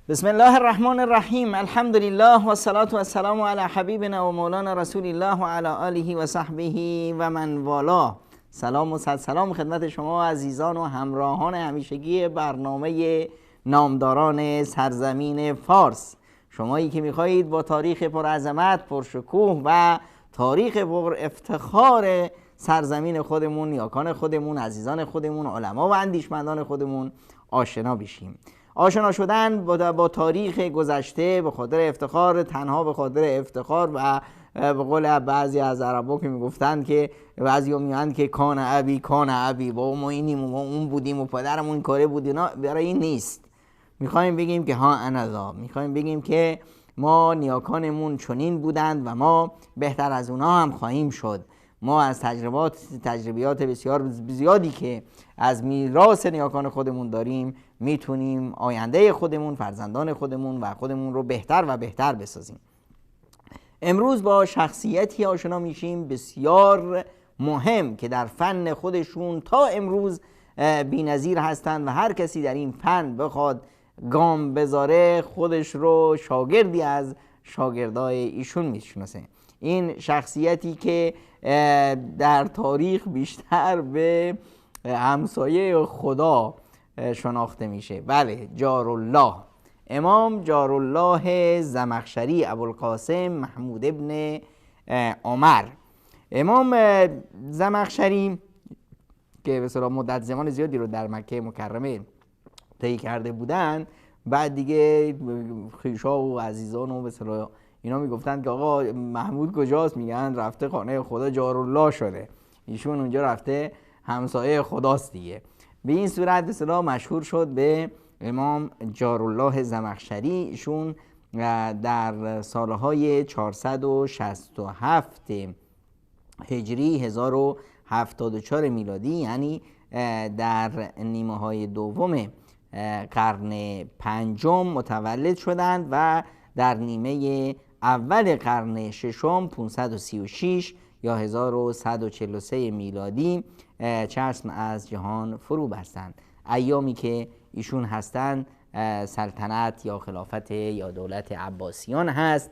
بسم الله الرحمن الرحیم. الحمد لله و الصلاة و السلام علی حبیبنا و مولانا رسول الله و علی آله و صحبه و من والاه. سلام و صد سلام خدمت شما عزیزان و همراهان همیشگی برنامه نامداران سرزمین فارس. شمایی که میخواهید با تاریخ پرعظمت، پرشکوه و تاریخ پر افتخار سرزمین خودمون، نیاکان خودمون، عزیزان خودمون، علما و اندیشمندان خودمون آشنا بشیم. آشنا شدن با تاریخ گذشته به خاطر افتخار، تنها به خاطر افتخار و به قول بعضی از عربا که میگفتند که بعضی میگن که کان ابی کان ابی، با ما اینیم و ما اون بودیم و پدرمون کاره بود، اینا برای این نیست. میخوایم بگیم که ها انذا، میخوایم بگیم که ما نیاکانمون چنین بودند و ما بهتر از اونا هم خواهیم شد. ما از تجربیات بسیار زیادی که از میراث نیاکان خودمون داریم میتونیم آینده خودمون، فرزندان خودمون و خودمون رو بهتر و بهتر بسازیم. امروز با شخصیتی آشنا میشیم بسیار مهم که در فن خودشون تا امروز بی‌نظیر هستند و هر کسی در این فن بخواد گام بذاره خودش رو شاگردی از شاگردای ایشون میشناسه. این شخصیتی که در تاریخ بیشتر به همسایه خدا شناخته میشه، بله، جارالله، امام جارالله زمخشری ابوالقاسم محمود ابن عمر. امام زمخشری که به اصطلاح مدت زمان زیادی رو در مکه مکرمه طی کرده بودن، بعد دیگه خویشا و عزیزان و به اصطلاح اینا میگفتن که آقا محمود کجاست؟ میگن رفته خانه خدا، جارالله شده، ایشون اونجا رفته، همسایه خداست دیگه. به این صورت به اصطلاح مشهور شد به امام جارالله زمخشری. ایشون در سالهای 467 هجری، 1074 میلادی، یعنی در نیمه های دوم قرن پنجم متولد شدند و در نیمه اول قرن ششم 536 یا 1143 میلادی چشم از جهان فرو بستند. ایامی که ایشون هستند سلطنت یا خلافت یا دولت عباسیان هست.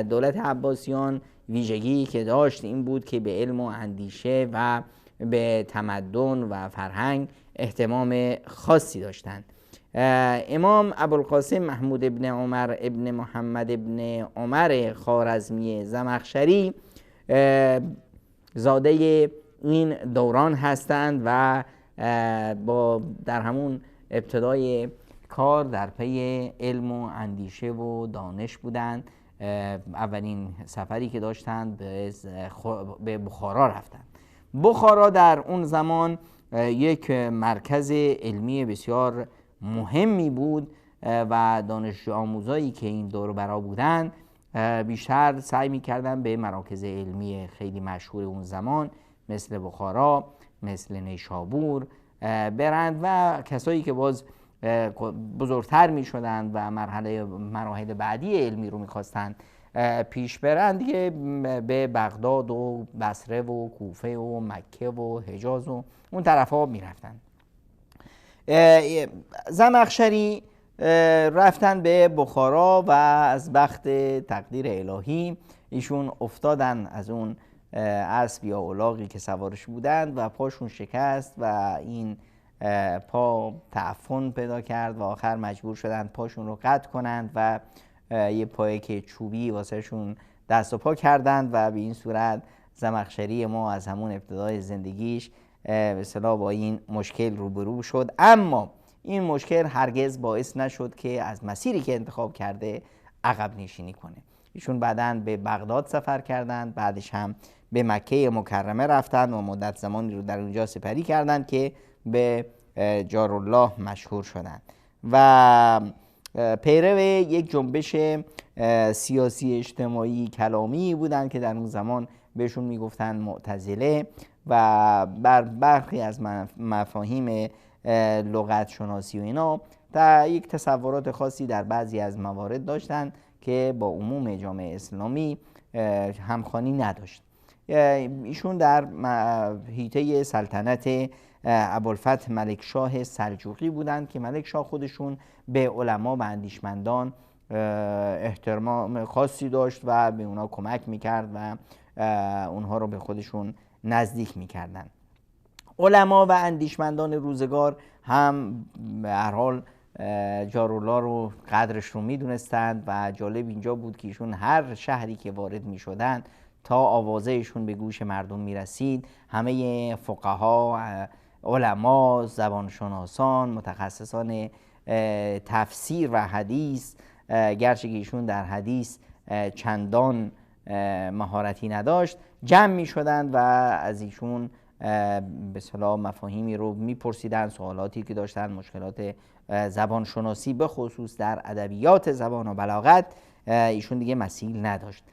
دولت عباسیان ویژگی که داشت این بود که به علم و اندیشه و به تمدن و فرهنگ اهتمام خاصی داشتند. امام ابوالقاسم محمود ابن عمر ابن محمد ابن عمر خوارزمی زمخشری زاده این دوران هستند و با در همون ابتدای کار در پی علم و اندیشه و دانش بودند. اولین سفری که داشتند به بخارا رفتند. بخارا در اون زمان یک مرکز علمی بسیار مهمی بود و دانش آموزایی که این دور برا بودند بیشتر سعی می‌کردن به مراکز علمی خیلی مشهور اون زمان مثل بخارا، مثل نیشابور برند و کسایی که باز بزرگتر می‌شدند و مراحل بعدی علمی رو می‌خواستند پیش برند دیگه به بغداد و بصره و کوفه و مکه و حجاز و اون طرف‌ها می‌رفتند. زمخشری رفتن به بخارا و از بخت تقدیر الهی ایشون افتادن از اون اسب یا الاغی که سوارش بودند و پاشون شکست و این پا تعفن پیدا کرد و آخر مجبور شدند پاشون رو قطع کنند و یه پایه که چوبی واسهشون دست و پا کردند و به این صورت زمخشری ما از همون ابتدای زندگیش به اصطلاح با این مشکل روبرو شد. اما این مشکل هرگز باعث نشد که از مسیری که انتخاب کرده عقب نشینی کنه. ایشون بعداً به بغداد سفر کردند، بعدش هم به مکه مکرمه رفتند و مدت زمانی رو در اونجا سپری کردند که به جارالله مشهور شدند و پیرو یک جنبش سیاسی اجتماعی کلامی بودند که در اون زمان بهشون میگفتند معتزله و بر برخی از مفاهیم لغت شناسی و اینا تا یک تصورات خاصی در بعضی از موارد داشتند که با عموم جامعه اسلامی همخوانی نداشت. ایشون در حیطه سلطنت ابوالفتح ملک شاه سلجوقی بودند که ملک شاه خودشون به علما و اندیشمندان احترام خاصی داشت و به اونا کمک میکرد و اونها رو به خودشون نزدیک میکردن. علما و اندیشمندان روزگار هم به هر حال جارالله رو قدرش رو میدونستند و جالب اینجا بود که ایشون هر شهری که وارد میشدند تا آوازهشون به گوش مردم میرسید، همه فقها، علما، زبانشناسان، متخصصان تفسیر و حدیث، گرچه که ایشون در حدیث چندان مهارتی نداشت، جمع می شدند و از ایشون به اصطلاح مفاهیمی رو میپرسیدند، سوالاتی که داشتند، مشکلات زبانشناسی به خصوص در ادبیات زبان و بلاغت ایشون دیگه مثیل نداشت.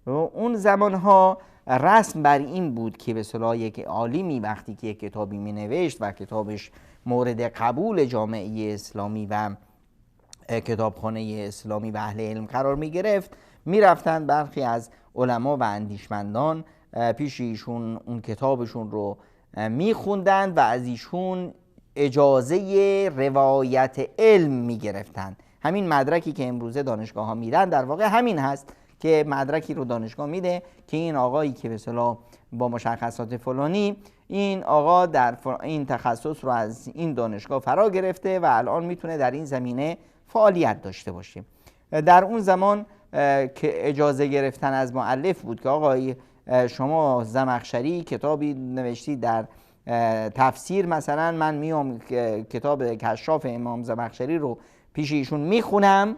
اون زمانها رسم بر این بود که به اصطلاح یک عالمی وقتی که یک کتابی می نوشت و کتابش مورد قبول جامعه اسلامی و کتابخانه اسلامی و اهل علم قرار می گرفت، می رفتن برخی از علما و اندیشمندان پیش ایشون اون کتابشون رو می خوندن و از ایشون اجازه روایت علم می گرفتن. همین مدرکی که امروزه دانشگاه ها میدن در واقع همین هست که مدرکی رو دانشگاه میده که این آقایی که به اصطلاح با مشخصات فلانی، این آقا در این تخصص رو از این دانشگاه فرا گرفته و الان میتونه در این زمینه فعالیت داشته باشه. در اون زمان که اجازه گرفتن از مؤلف بود که آقای شما زمخشری کتابی نوشتی در تفسیر، مثلا من میام کتاب کشاف امام زمخشری رو پیش ایشون میخونم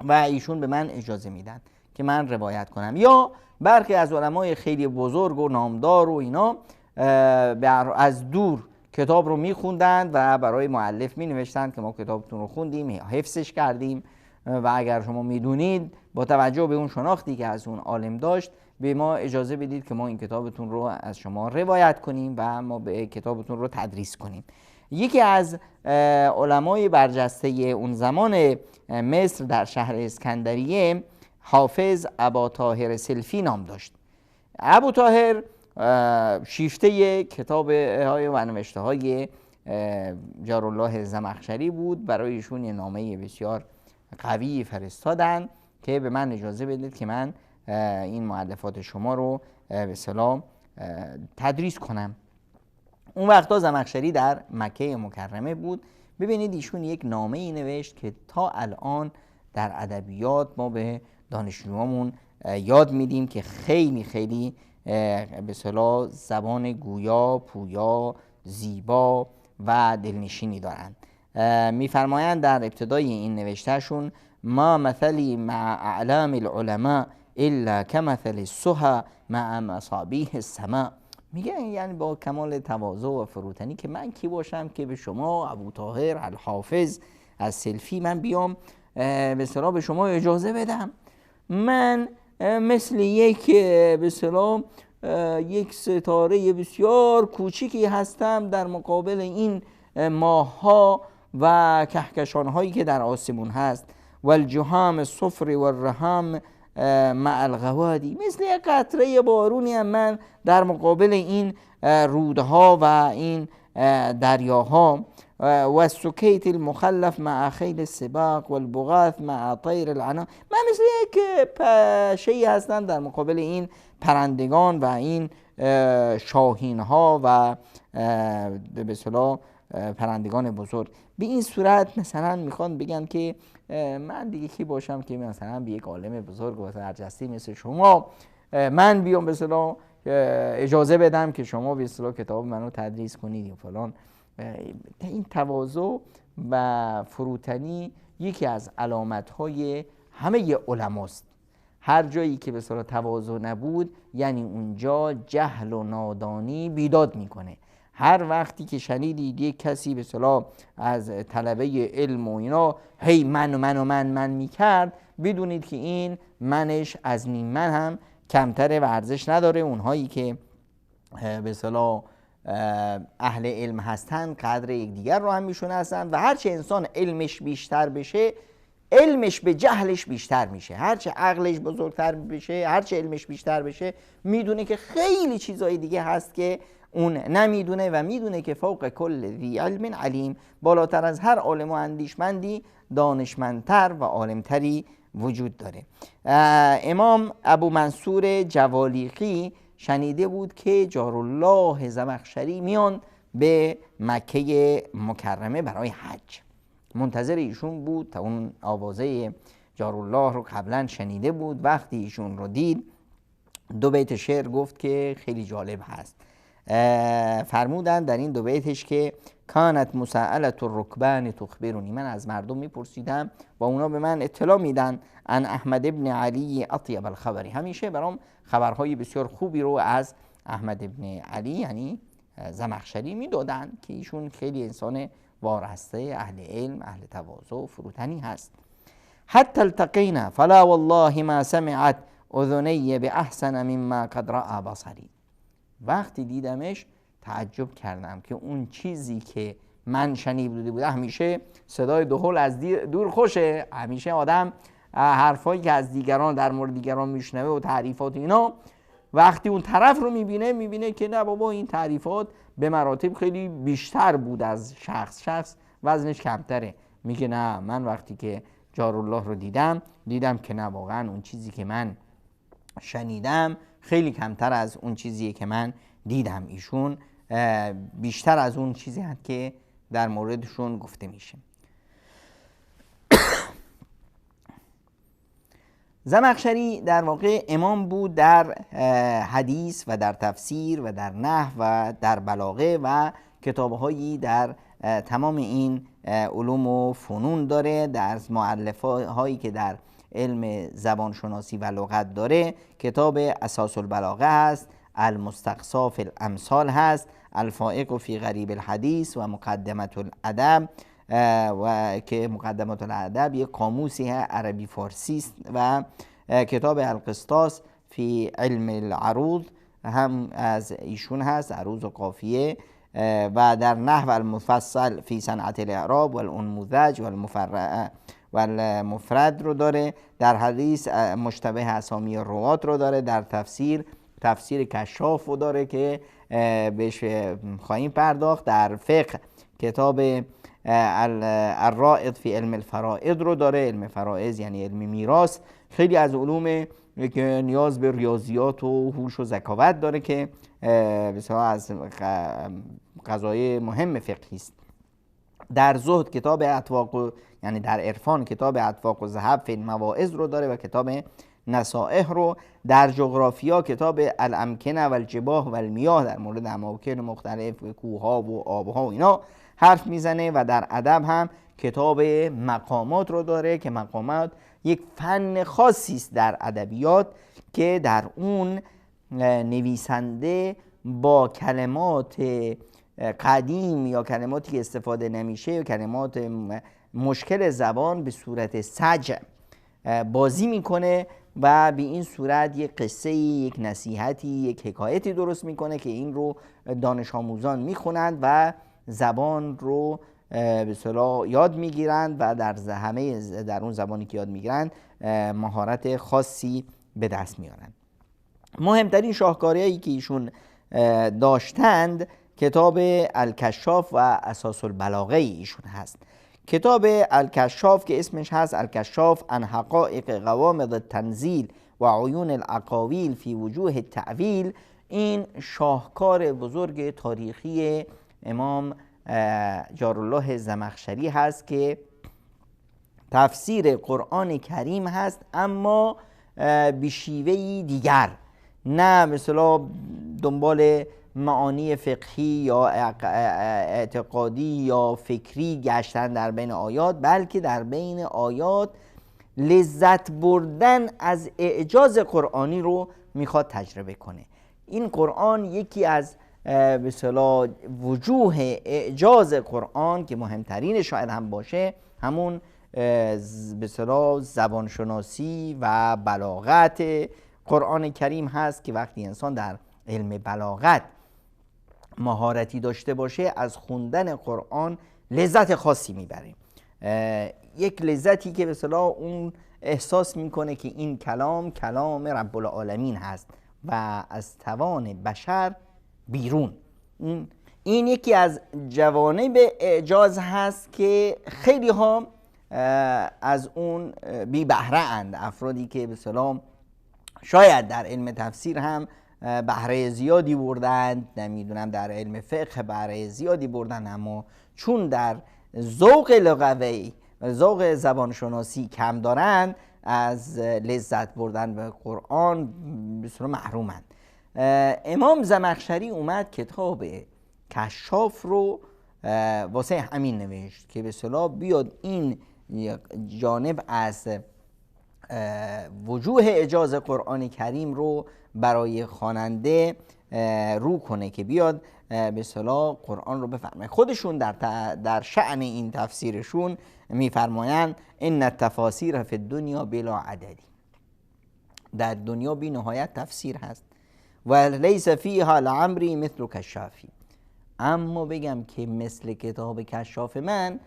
و ایشون به من اجازه میدن که من روایت کنم. یا برخی از علمای خیلی بزرگ و نامدار و اینا از دور کتاب رو میخوندند و برای مؤلف مینوشتند که ما کتابتون رو خوندیم، حفظش کردیم و اگر شما میدونید با توجه به اون شناختی که از اون عالم داشت به ما اجازه بدید که ما این کتابتون رو از شما روایت کنیم و ما به کتابتون رو تدریس کنیم. یکی از علمای برجسته اون زمان مصر در شهر اسکندریه حافظ ابا طاهر سلفی نام داشت. ابو طاهر شیفته کتاب های و نوشته های جارالله زمخشری بود. برای ایشون یه نامه بسیار قوی فرستادن که به من اجازه بدید که من این مؤلفات شما رو به اصطلاح تدریس کنم. اون وقتا زمخشری در مکه مکرمه بود. ببینید ایشون یک نامه ای نوشت که تا الان در ادبیات ما به دانشجوامون یاد میدیم که خیلی خیلی به اصطلاح زبان گویا، پویا، زیبا و دلنشینی دارند. میفرمایند در ابتدای این نوشتهشون: ما مثلی مع اعلام العلماء الا كمثل السها مع مصابیح السماء. میگه یعنی با کمال تواضع و فروتنی که من کی باشم که به شما ابو طاهر الحافظ از سلفی من بیام به اصطلاح به شما اجازه بدم. من مثل یک به اصطلاح یک ستاره بسیار کوچیکی هستم در مقابل این ماه‌ها و کهکشان‌هایی که در آسمون هست. والجهام الصفر والرهام مع الغوادی، مثل یک قطره بارونی هم من در مقابل این رودها و این دریاها. و السکیت المخلف مع خیل السباق والبغاث مع طیر العنا، من مثل یک پشه‌ای هستم در مقابل این پرندگان و این شاهین ها و به اصطلاح پرندگان بزرگ. به این صورت مثلا میخوان بگن که من دیگه کی باشم که مثلا به یک عالم بزرگ و برجسته مثل شما من بیام به اصطلاح اجازه بدم که شما به اصطلاح کتاب منو تدریس کنید یا فلان. این تواضع و فروتنی یکی از علامت‌های همه علماست. هر جایی که به اصطلاح تواضع نبود یعنی اونجا جهل و نادانی بیداد میکنه. هر وقتی که شنیدید یک کسی به اصطلاح از طلبه علم و اینا هی من و من و من من میکرد، بدونید که این منش از نیم من هم کمتره و ارزش نداره. اونهایی که به اصطلاح اهل علم هستند قدر یکدیگر رو هم میشناسند و هرچه انسان علمش بیشتر بشه علمش به جهلش بیشتر میشه، هرچه عقلش بزرگتر بشه، هرچه علمش بیشتر بشه، میدونه که خیلی چیزای دیگه هست که اون نمیدونه و میدونه که فوق کل ذی علم علیم، بالاتر از هر عالم و اندیشمندی دانشمندتر و عالمتری وجود داره. امام ابو منصور جوالیقی شنیده بود که جارالله زمخشری میان به مکه مکرمه برای حج، منتظر ایشون بود تا اون آوازه جارالله رو قبلا شنیده بود. وقتی ایشون رو دید دو بیت شعر گفت که خیلی جالب هست. فرمودن در این دو بیتش که کانت مساءلة الرکبان تخبرنی، من از مردم میپرسیدم و اونا به من اطلاع میدن، ان احمد ابن علی اطیب الخبری، همیشه برام خبرهای بسیار خوبی رو از احمد ابن علی یعنی زمخشری میدادن که ایشون خیلی انسان وارسته، اهل علم، اهل تواضع و فروتنی هست. حتی التقینا فلا والله ما سمعت اذنی باحسن مما قد رأى بصری، وقتی دیدمش تعجب کردم که اون چیزی که من شنیده بودم، همیشه صدای دهل از دور خوشه، همیشه آدم حرفایی که از دیگران در مورد دیگران میشنوه و تعریفات اینا، وقتی اون طرف رو میبینه، میبینه که نه بابا این تعریفات به مراتب خیلی بیشتر بود از شخص، شخص وزنش کمتره. میگه نه، من وقتی که جارالله رو دیدم، دیدم که نه واقعا اون چیزی که من شنیدم خیلی کمتر از اون چیزیه که من دیدم، ایشون بیشتر از اون چیزی هست که در موردشون گفته میشه. زمخشری در واقع امام بود در حدیث و در تفسیر و در نحو و در بلاغه و کتابهایی در تمام این علوم و فنون داره. در مؤلفهایی که در علم زبانشناسی و لغت داره کتاب اساس البلاغه هست، المستقصا فی الامثال هست، الفائق فی غریب الحدیث و مقدمة الادب، و که مقدمة الادب یک قاموسی عربی فارسی است، و کتاب القسطاس فی علم العروض هم از ایشون هست، عروض و قافیه، و در نحو المفصل فی صنعت الاعراب و الانموذج و المفرد رو داره، در حدیث مشتبه اسامی روات رو داره، در تفسیر تفسیر کشاف رو داره که بهش خواهیم پرداخت، در فقه کتاب الرائد فی علم الفرائض رو داره، علم فرائض یعنی علم میراث، خیلی از علوم که نیاز به ریاضیات و هوش و ذکاوت داره که بسیار از قضایای مهم فقهی است. در زهد کتاب اطواق، یعنی در عرفان کتاب اطواق و ذهب فی المواعظ رو داره و کتاب نصائح رو، در جغرافیا کتاب الامکنه و الجباه و المیاه در مورد اماکن مختلف کوه‌ها و آبها و اینا حرف میزنه، و در ادب هم کتاب مقامات رو داره که مقامات یک فن خاصی است در ادبیات که در اون نویسنده با کلمات قدیم یا کلماتی که استفاده نمیشه یا کلمات مشکل زبان به صورت سجع بازی میکنه و به این صورت یک قصه، یک نصیحتی، یک حکایتی درست میکنه که این رو دانش آموزان میخونند و زبان رو به اصطلاح یاد میگیرند و در همه در اون زبانی که یاد میگیرند مهارت خاصی به دست میارند. مهمترین شاهکاری‌هایی که ایشون داشتند کتاب الکشاف و اساس البلاغه ایشون هست. کتاب الکشاف که اسمش هست الکشاف عن حقائق غوامض التنزیل و عیون الاقاویل فی وجوه التأویل، این شاهکار بزرگ تاریخی امام جارالله زمخشری هست که تفسیر قرآن کریم هست، اما به شیوهی دیگر، نه مثلا دنبال معانی فقهی یا اعتقادی یا فکری گشتن در بین آیات، بلکه در بین آیات لذت بردن از اعجاز قرآنی رو میخواد تجربه کنه. این قرآن یکی از به اصطلاح وجوه اعجاز قرآن که مهمترین شاید هم باشه، همون به اصطلاح زبانشناسی و بلاغت قرآن کریم هست که وقتی انسان در علم بلاغت مهارتی داشته باشه از خوندن قرآن لذت خاصی میبره، یک لذتی که به اصطلاح اون احساس میکنه که این کلام کلام رب العالمین هست و از توان بشر بیرون. این یکی از جوانب اعجاز هست که خیلی ها از اون بی بهره اند. افرادی که به سلام شاید در علم تفسیر هم بهره زیادی بردند، نمیدونم در علم فقه بهره زیادی بردند، اما چون در ذوق لغوی و ذوق زبانشناسی کم دارند، از لذت بردن به قرآن بسیار محرومند. امام زمخشری اومد کتاب کشاف رو واسه همین نوشت که به اصطلاح بیاد این جانب از وجوه اعجاز قرآن کریم رو برای خواننده رو کنه که بیاد به اصطلاح قرآن رو بفهمه. خودشون در شأن این تفسیرشون میفرمایند ان التفاسیر فی الدنیا بلا عددی، در دنیا بی نهایت تفسیر هست، و لیس فیها لعمری مثل کشافی، اما بگم که مثل کتاب کشاف من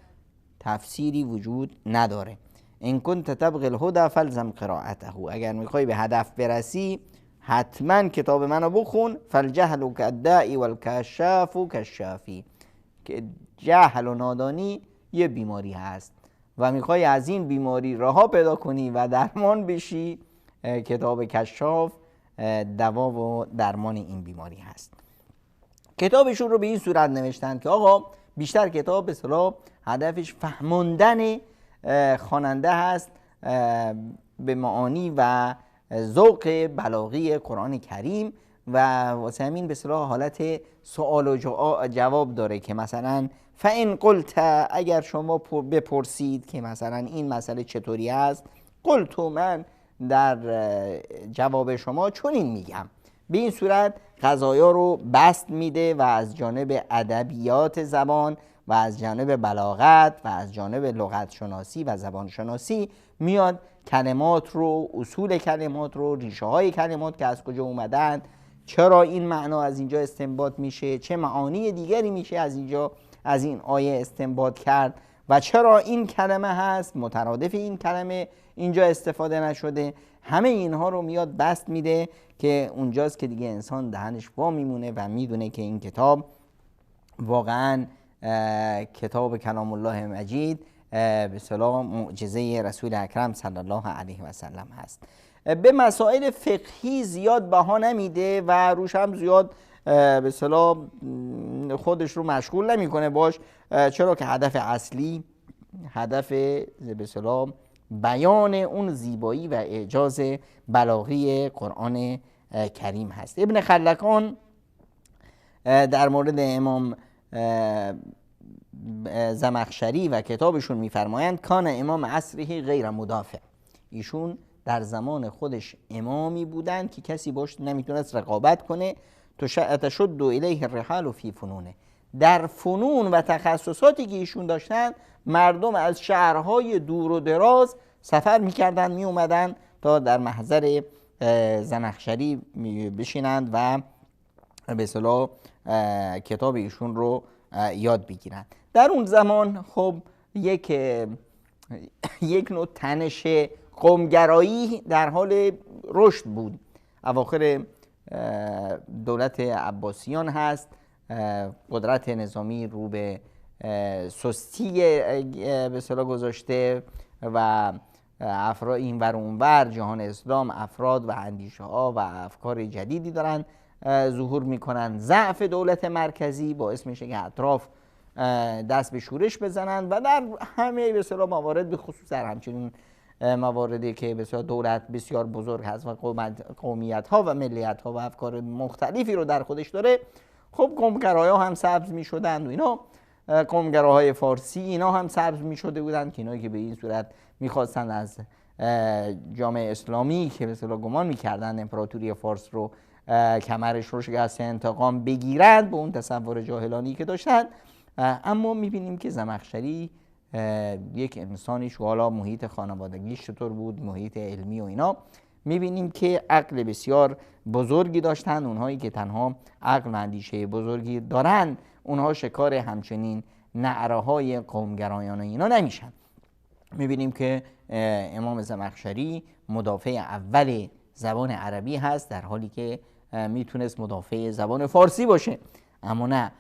تفسیری وجود نداره. ان کنت تبغی الهدی فالزم قرائته، اگر میخوای به هدف برسی حتما کتاب منو بخون. فالجهل کالداء والکشاف کالشافی، که جهل و نادانی یه بیماری هست و میخوای از این بیماری رها پیدا کنی و درمان بشی، کتاب کشاف دوا و درمان این بیماری هست. کتابشون رو به این صورت نوشتن که آقا بیشتر کتاب به اصطلاح هدفش فهماندن خواننده هست به معانی و ذوق بلاغی قرآن کریم، و واسه همین به اصطلاح حالت سوال و جواب داره که مثلا فان قلت، اگر شما بپرسید که مثلا این مسئله چطوری است، قلت، من در جواب شما چنین میگم. به این صورت قضایا رو بسط میده و از جانب ادبیات زبان و از جانب بلاغت و از جانب لغت شناسی و زبان شناسی میاد کلمات رو، اصول کلمات رو، ریشه های کلمات که از کجا اومدن، چرا این معنا از اینجا استنباط میشه، چه معانی دیگری میشه از اینجا از این آیه استنباط کرد و چرا این کلمه هست مترادف این کلمه اینجا استفاده نشده، همه اینها رو میاد بسط میده که اونجاست که دیگه انسان دهنش وا میمونه و میدونه که این کتاب واقعا کتاب کلام الله مجید به اصطلاح معجزه رسول اکرم صلی الله علیه و سلم هست. به مسائل فقهی زیاد بها نمیده و روش هم زیاد به اصطلاح خودش رو مشغول نمیکنه باش، چرا که هدف اصلی، هدف به اصطلاح بیان اون زیبایی و اعجاز بلاغی قرآن کریم هست. ابن خلکان در مورد امام زمخشری و کتابشون میفرمایند کان امام عصره غیر مدافع، ایشون در زمان خودش امامی بودند که کسی باش نمیتونست رقابت کنه. تشد الیه الرحال فی فنونه، در فنون و تخصصاتی که ایشون داشتن مردم از شهرهای دور و دراز سفر میکردن میومدن تا در محضر زمخشری بشینند و به اصطلاح کتاب ایشون رو یاد بگیرند. در اون زمان خب یک نوع تنش قومگرایی در حال رشد بود. اواخر دولت عباسیان هست، قدرت نظامی رو به سستی به اصطلاح گذاشته و افراد این ور اون ور جهان اسلام افراد و اندیشه ها و افکار جدیدی دارن ظهور میکنن. ضعف دولت مرکزی باعث میشه که اطراف دست به شورش بزنن و در همه به اصطلاح موارد، به خصوص در همچنین مواردی که به اصطلاح دولت بسیار بزرگ هست و قومیت ها و ملیت ها و افکار مختلفی رو در خودش داره، خب قومگرای‌ها هم سبز میشدند و اینا، قومگراهای فارسی اینا هم سبز میشده بودند که اینایی که به این صورت میخواستند از جامعه اسلامی که به اصطلاح گمان میکردند امپراتوری فارس رو کمرش رو شکست انتقام بگیرند به اون تصور جاهلانی که داشتند. اما میبینیم که زمخشری یک انسانی شو، حالا محیط خانوادگیش چطور بود، محیط علمی و اینا، میبینیم که عقل بسیار بزرگی داشتند. اونهایی که تنها عقل و اندیشه بزرگی دارند اونها شکار همچنین نعره های قومگرایان اینا نمیشن. میبینیم که امام زمخشری مدافع اول زبان عربی هست، در حالی که میتونست مدافع زبان فارسی باشه، اما نه،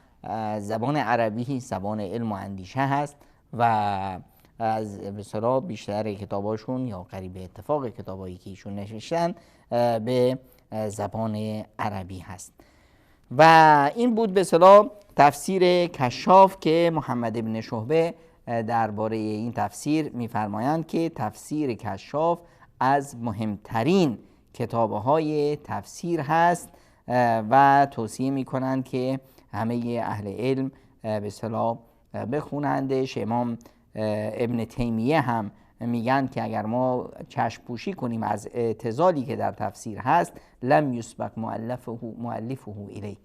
زبان عربی زبان علم و اندیشه هست و از به اصطلاح بیشتر کتاباشون یا قریب اتفاق کتابایی که ایشون نوشتن به زبان عربی هست. و این بود به اصطلاح تفسیر کشاف که محمد ابن شهبه درباره این تفسیر می‌فرمایند که تفسیر کشاف از مهمترین کتاب‌های تفسیر هست و توصیه می‌کنند که همه اهل علم به اصطلاح بخونندش. امام ابن تیمیه هم میگن که اگر ما چشم پوشی کنیم از اعتزالی که در تفسیر هست، لم یسبق مؤلفه الیه،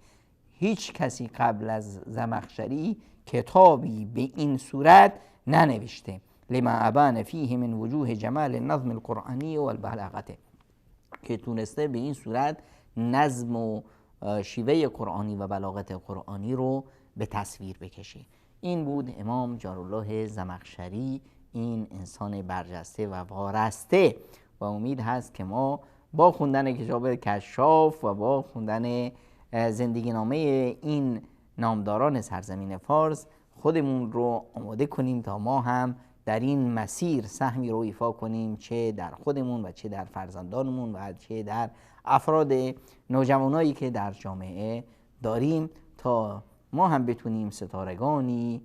هیچ کسی قبل از زمخشری کتابی به این صورت ننوشته. لما ابان فیه من وجوه جمال النظم القرآنی و البلاغته، که تونسته به این صورت نظم و شیوه قرآنی و بلاغت قرآنی رو به تصویر بکشه. این بود امام جارالله زمخشری، این انسان برجسته و وارسته، و امید هست که ما با خوندن کتاب کشاف و با خوندن زندگی نامه این نامداران سرزمین فارس خودمون رو آماده کنیم تا ما هم در این مسیر سهمی رو ایفا کنیم، چه در خودمون و چه در فرزندانمون و چه در افراد نوجوانایی که در جامعه داریم، تا ما هم بتونیم ستارگانی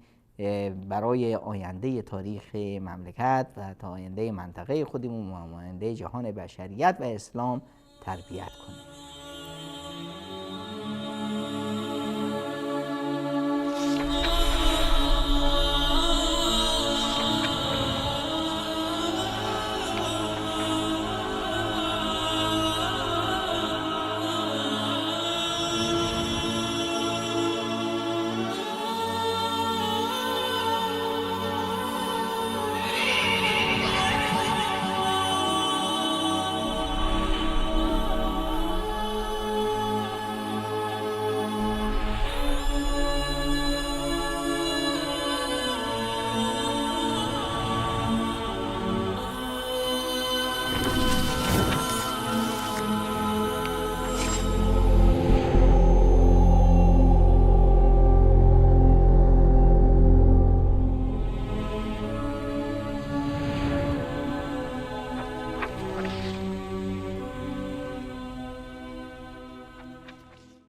برای آینده تاریخ مملکت و تا آینده منطقه خودمون و آینده جهان بشریت و اسلام تربیت کنیم.